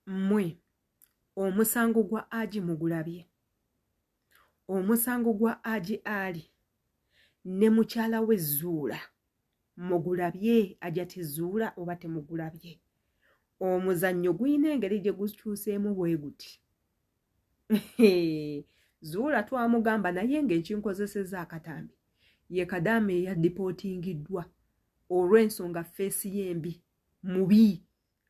Mmwe omusango gwa Aji mugulabye? Omusango gwa Aji Ali ne mukyala we Zuula mugulabye? Ajati Zuula oba temugulabye? Omuzannyo gulina engeri gye gukyuseemu bwe guti. Zuula twamugamba naye ng'ekinkozesezza akatambi ye Kadaama eyadipootingiddwa olw'ensonga feesi ye embi, mubi,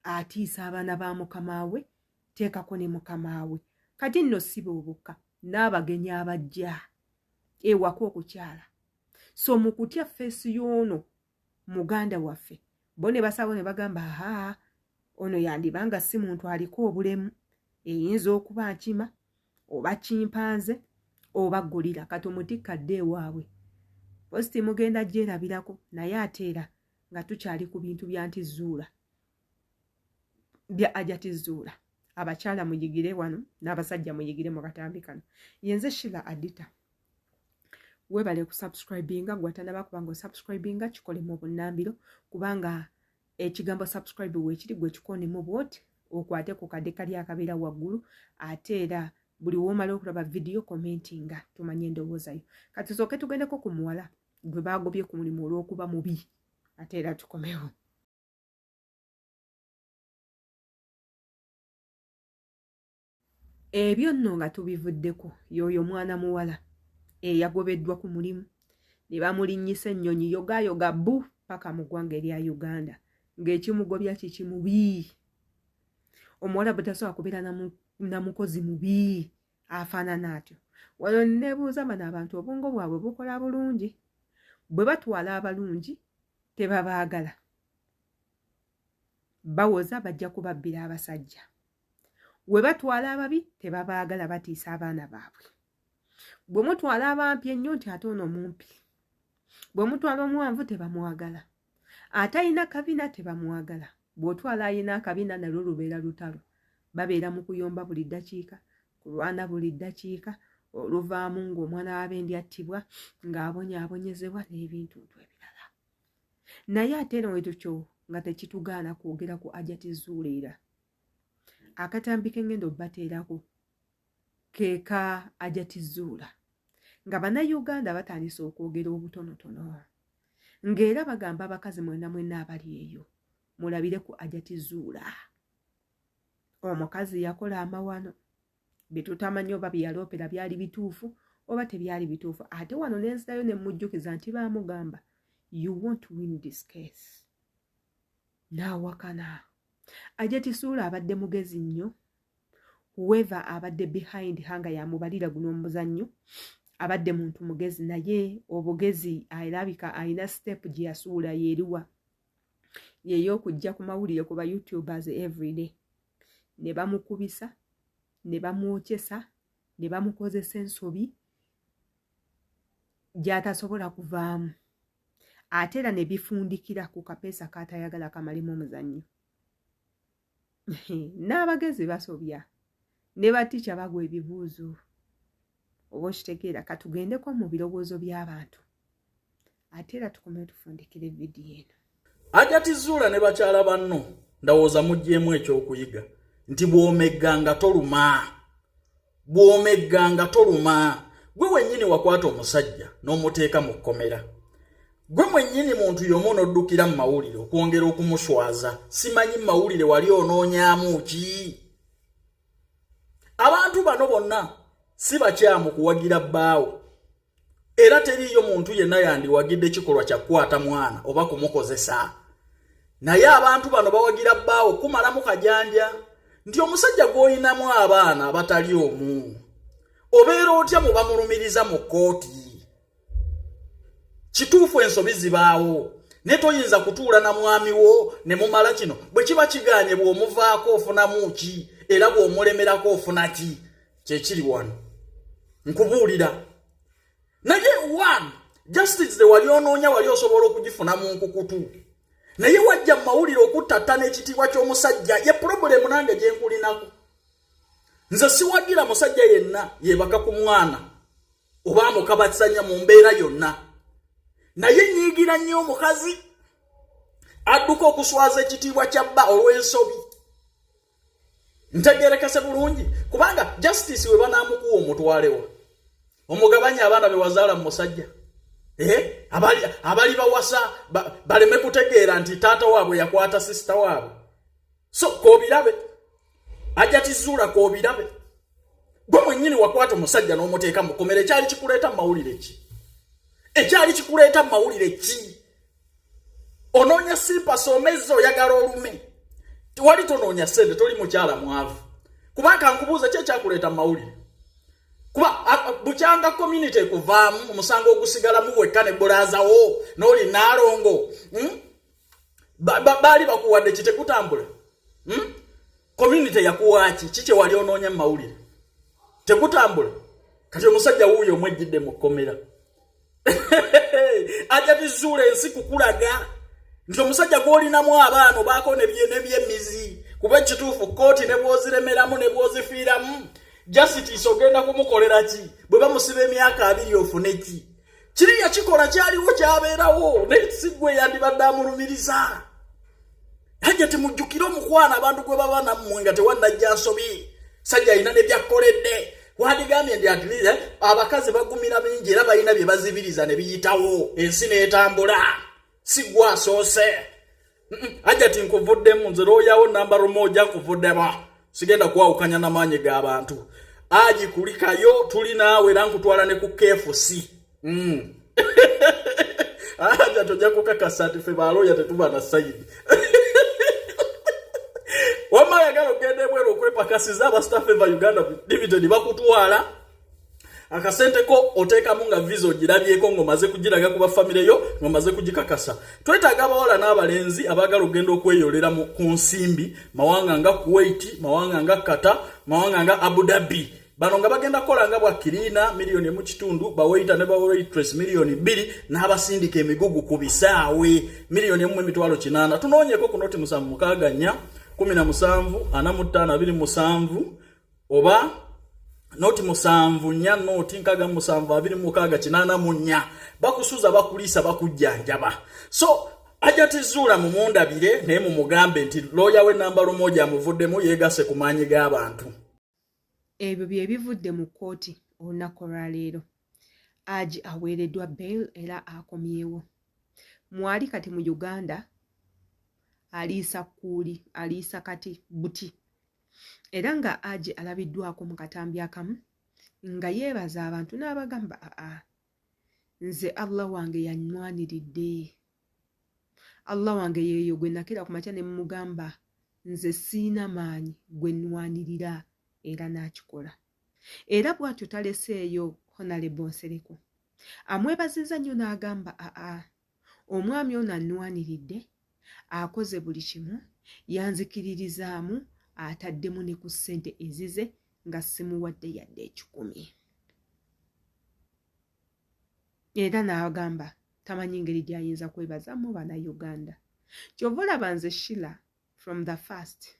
atiisa abaana ba mukama we, teekako ne mukama we. Kati nno si bobokka, n'abagenyi abajja ewaka okukyala. So mu kutya feesi y'ono muganda waffe, bo ne basaba ne bagamba, aha, ono yandiba nga si muntu aliko obulemu, eyinza okuba nkima oba kimpanze oba golira, kati omutikka adde ewaabwe. Positi mugenda gyerabirako, naye ate era nga tukyali ku bintu bya nti Zuula, bya Ajati Zuula. Abakyala muyigire wano n'abasajja muyigire mu katambi kano. Yenze Shila Adita, webale kusubscribinga. Gwatanaba kubanga osubscribinga, kikole mu bunnambiro, kubanga ekigambo subscribe weekiri, gwe kikonemu bwoti, okwate ku kadde kali akabeera waggulu. Ate era buli woomala okulaba vidiyo, commentinga tumanye endowoozayo. Kati tusooke tugendeko ku muwala gwe bagobye ku mulimu olw'okuba mubi, ate era tukomewo. Ebyo nno nga tubivuddeko, y'oyo mwana muwala eyagobeddwa ku mulimu ne bamulinnyisa ennyonyi yogaayoga bu paka mu ggwanga erya Uganda, ng'ekimugobya kiki? Mubi. Omuwala bwe tasobola kubeera na mukozi mubi afaanana atyo. Wano nebuuza, bano abantu obwongo bwabwe bukola bulungi? Bwe batwala abalungi tebabaagala, bawoza bajja kubabbira abasajja. We batwala ababi tebabaagala, batiisa abaana baabwe. Bwe mutwala abampi ennyo, nti ate ono mumpi. Bwe mutwala omuwanvu tebamwagala, ate ayina kabina tebamwagala. Bw'otwala ayina akabina nalwo lubeera lutalo, babeera mu kuyomba buli ddakiika, kulwana buli ddakiika, oluvaamu ng'omwana w'abendi attibwa, ng'abonyaabonyezebwa n'ebintuntu ebirala. Naye ate eno wetutyo nga tekitugaana kwogera ku Ajati Zuula. Era akatambi kengenda obbateerako keeka Ajati Zuula, nga Bannayuganda batandise okwogera obutonotono, ng'era bagamba abakazi mwena mwena abali eyo mulabire ku Ajati Zuula. Omukazi yakola amawano betutamanyi oba byeyaloopera byali bituufu oba tebyali bituufu. Ate wano nenzirayo ne mujjukiza nti baamugamba, "You won't win this case," n'awakana. Ajati Zuula abadde mugezi nnyo. Whoever abadde behind her nga yamubalira guno omuzannyo abadde muntu mugezi, naye obugezi alabika alina step gye yasuula. Yeeriwa yey'okujja ku mawulire ku ba YouTubers everyday, ne bamukubisa, ne bamwokyesa, ne bamukozesa ensobi gy'atasobola kuvaamu, ate era ne bifundikira ku kapeesa k'atayagala kamalemu omuzannyo. N'abagezi basobya, ne batica bagwa ebibuuzo, oba okitegeera? Katugendeko mu birowoozo by'abantu, ate era tukomeyo tufundikire vidiyo eno. Ajati Zuula ne bakyala banno, ndowooza muggyemu ekyokuyiga nti bw'omegga nga toluma, bw'omegga nga toluma. Gwe wennyini wakwata omusajja n'omuteeka mu kkomera, gwe mwennyini muntu y'omu n'oddukira mu mawulire okwongera okumuswaza. Simanyi mawulire wali onoonyaamu ki? Abantu bano bonna si bakyamu kuwagira bbaawo, era teriiyo muntu yenna yandiwagidde kikolwa kya kukwata mwana oba kumukozesa. Naye abantu bano bawagira bbaawo kumalamu kajanja nti omusajja gw'olinamu abaana abatali omu, obeera otya mu bamulumiriza mu kkooti? Kituufu ensobi zibaawo, naye toyinza kutuula na mwami wo ne mumala kino. Bwe kiba kiganye, bw'omuvaako ofunamu ki? Era bw'omulemerako ofuna ki? Kyekiri wano nkubuulira. Naye one justice wali onoonya, wali osobola okugifuna mu nkukutu, naye wajja mu mawulire okuttattana ekitiibwa ky'omusajja. Ye problem nange gye nkulinako. Nze siwagira musajja yenna yebaka ku mwana oba amukabasanya mu mbeera yonna, naye nyiigira nnyo omukazi adduka okuswaza ekitiibwa kya bba olw'ensobi. Ntegerekese bulungi, kubanga justice we banaamukuwa omutwalewa omugabanya abaana be wazaala mu musajja, eh? Abali bawasa baleme kutegeera nti taata waabwe yakwata sister waabwe. So kobirabe, ajja tizuula kobirabe. Gwe mwennyini wakwata omusajja n'omuteeka mu kkomera. Ekyali kikuleeta mu mawulire ki? Ekyali kikuleeta mu mawulire ki? Onoonya sympathy, omezza, oyagala olume. Wali tonoonya ssente, toli mukyala mwavu. Kubanga nkubuuza, ki ekyakuleeta mu mawulire? Kuba bukyanga community ekuvaamu, omusango ogusigalamu wekka ne bulaazawo n'oli naalongo, Baali bakuwadde kitekutambula, Community yakuwaaki? Ki kyewali onoonya mu mawulire? Tekutambula. Kati omusajja wuuyo omwejjidde mu kkomera. Ajja tizuula ensi kukulaga nti omusajja gw'olinamu abaana obaako nebyemizi. Kuba ekituufu, kooti ne bw'oziremeramu ne bw'ozifiiramu, justice ogenda kumukolera ki? Bwe bamusiba emyaka 20 ofune ki? Kiri yakikola, kyaliwo, kyabeerawo, naye si gwe yandibadde amulumiriza. Hajja temujjukire omukwano abantu gwe baba nammwe nga tewannajja nsobi. Sajja alina ne byakkoledde. Wandigambye nti at least abakazi bagumira bingi era balina bye bazibiriza ne biyitawo, ensi n'etambula. Si gwe asoose. Hajja ti nkuvuddemu nze looyawo namba lumu, nkuvuddemu, sigenda kwawukanya n'amaanyi g'abantu. Aji kulikayo, tuli naawe era nkutwala ne ku KFC. Aja tojja kukakasa nti ffe balooya tetuba na side. Wamma ayagala okugenda ebweru okwepakasiza, aba Staff Eva Uganda Limited bakutwala. Akasente ko oteekamu nga visa ogirabyeko, ng'omaze kugiraga ku bafamire yo, ng'omaze kugikakasa. Twetaaga abawala n'abalenzi abaagala okugenda okweyolera ku nsimbi mawanga nga Kuwait, mawanga nga Qatar, mawanga nga Abu Dhabi. Bano nga bagenda kukola nga bwa cleaner 1.5 miliyoni, bawaiter ne bawaitress 2 miliyoni, n'abasindika emigugu ku bisaawe 1.8 miliyoni. Tunoonyeko ku noti 764 17 45 27 oba noti 74 noti 67 26 84. Bakusuza, bakuliisa, bakujjanjaba. So ajja tizuula mumundabire, naye mumugambe nti looya we namba lumoja amuvuddemu, yeegase ku maanyi g'abantu. Ebyo bye bivudde mu kkooti olunaku olwaleero. Aji aweereddwa bail era akomyewo mwali kati mu Uganda, aliisa kkuuli, aliisa kati buti. Era nga Aji alabiddwako mu katambi akamu nga yeebaza abantu n'abagamba, "Aa, nze Allah wange yannwaniridde. Allah wange yeeyo gwe nakira ku makya ne mugamba nze siina maanyi, gwe nnwanirira," era n'akikola. Era bw'atyo taleseeyo Honorable Nsereko, amwebazizza nnyo n'agamba, "Aa, omwami ono annwaniridde, akoze buli kimu, yanzikiririzaamu, ataddemu ne ku ssente ezize nga simuwadde yadde 100." Era n'agamba tamanyi ngeri gy'ayinza kwebazaamu Bannayuganda. Kyova olaba nze Shila, from the first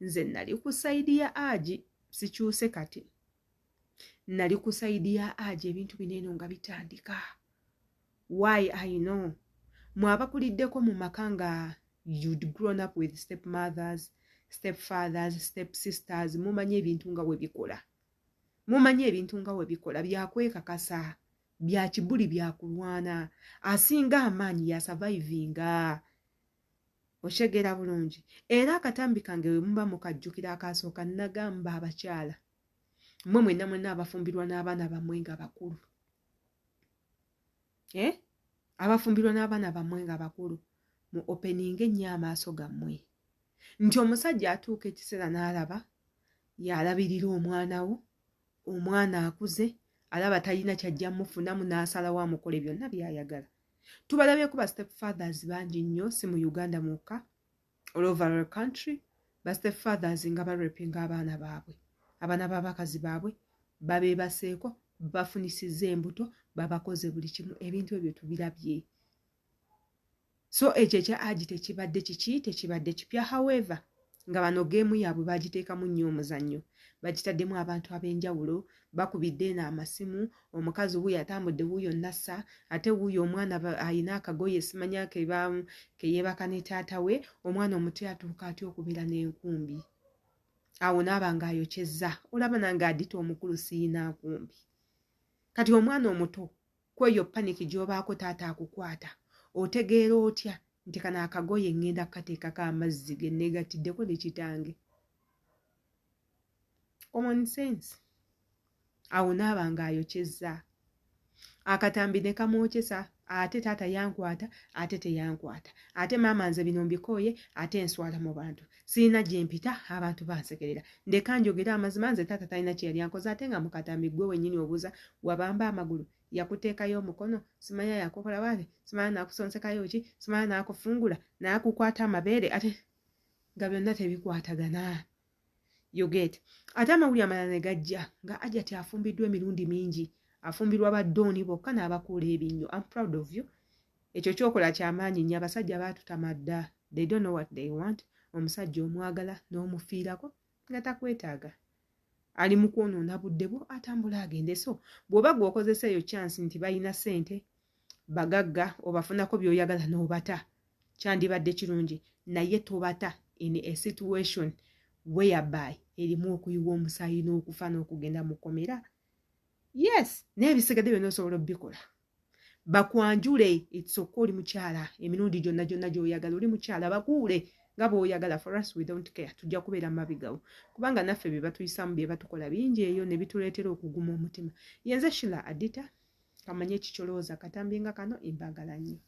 nze nali ku side ya Aji, sikyuse. Kati nali ku side ya Aji ebintu bino eno nga bitandika. Why? I know mwe abakuliddeko mu maka nga you'd grown up with step mothers, step fathers, step sisters, mumanyi ebintu nga bwe bikola, mumanyi ebintu nga bwe bikola. Byakwekakasa, bya kibuli, byakulwana, asinga amaanyi yasurvivinga. Okyegera bulungi. Era akatambi kange we muba mukajjukira akasooka, nagamba abakyala mmwe mwenna mwenna abafumbirwa n'abaana bammwe nga bakulu, eh? Abafumbirwa n'abaana bammwe nga bakulu, mu openinga ennyo amaaso gammwe nti omusajja atuuka ekiseera n'alaba yalabirira omwana wo, omwana akuze, alaba talina kyajja mufunamu, n'asalawo amukole byonna by'ayagala. Tubalabyeko ba step fathers bangi nnyo, si mu Uganda mwokka, all over the country, ba step fathers nga barapinga abaana baabwe, abaana b'abakazi baabwe, babeebaseeko, bafunisizza embuto, babakoze buli kimu. Ebintu ebyo tubirabye. So ekyo ekya Aji tekibadde kiki, tekibadde kipya. However, nga bano game yaabwe bagiteekamu nnyo omuzannyo, bagitaddemu abantu ab'enjawulo, bakubidde eno amasimu, omukazi wuuyo atambudde, wuuyo nassa, ate wuuyo omwana ayina akagoye simanya keyeebaka ne taata we. Omwana omuto atuuka atya okubeera n'enkumbi? Awo naaba ng'ayokyezza, olaba nange Adita omukulu siyina nkumbi. Kati omwana omuto kweyo panic gy'obaako, taata akukwata, otegeera otya nti kano akagoye ŋŋenda kukateekako amazzi ge neegatiddeko ne kitange? Common sense. Awo naaba ng'ayokyezza akatambi ne kamwokyesa, ate taata yankwata, ate teyankwata, ate maama nze bino mbikooye, ate nswala mu bantu, sirina gye mpita, abantu bansekerera, ndeka njogere amazima, nze taata talina kye yali ankoze. Ate nga mu katambi gwe wennyini obuuza, wabamba amagulu, yakuteekayo omukono, simanya yakukola waate, simanya nakusonsekayo ki, simanya nakufungula, nakukwata amabeere, ate nga byonna tebikwatagana. You get? Ate amawulire amalala ne gajja nga Ajati afumbiddwa emirundi mingi, afumbirwa baddooni bokka n'abakuula ebinnyo. Am proud of you. Ekyo kyokola kyamaanyi nnyo. Abasajja baatutama dda, they don't know what they want. Omusajja omwagala n'omufiirako nga takwetaaga, ali mu kwonoona budde bwo, atambula agende. So bw'oba gweokozesa eyo chance nti balina ssente, bagagga, obafunako by'oyagala n'obata, kyandibadde kirungi, naye tobata in a situation whereby erimu okuyiwa omusaayi n'okufa n'okugenda mu kkomera. Yes, naye ebisigadde byonna osobola obikola. Bakwanjule ekisokka, oli mukyala, emirundi gyonna gyonna gy'oyagala, oli mukyala, bakuule nga bw'oyagala. For us, we don't care, tujja kubeera mu mabigawo, kubanga naffe bye batuyisamu, bye batukola bingi eyo ne bituleetera okuguma omutima. Yenze Shila Adita. Kamanye ekikyolowooza katambi nga kano. Embagala nnyo.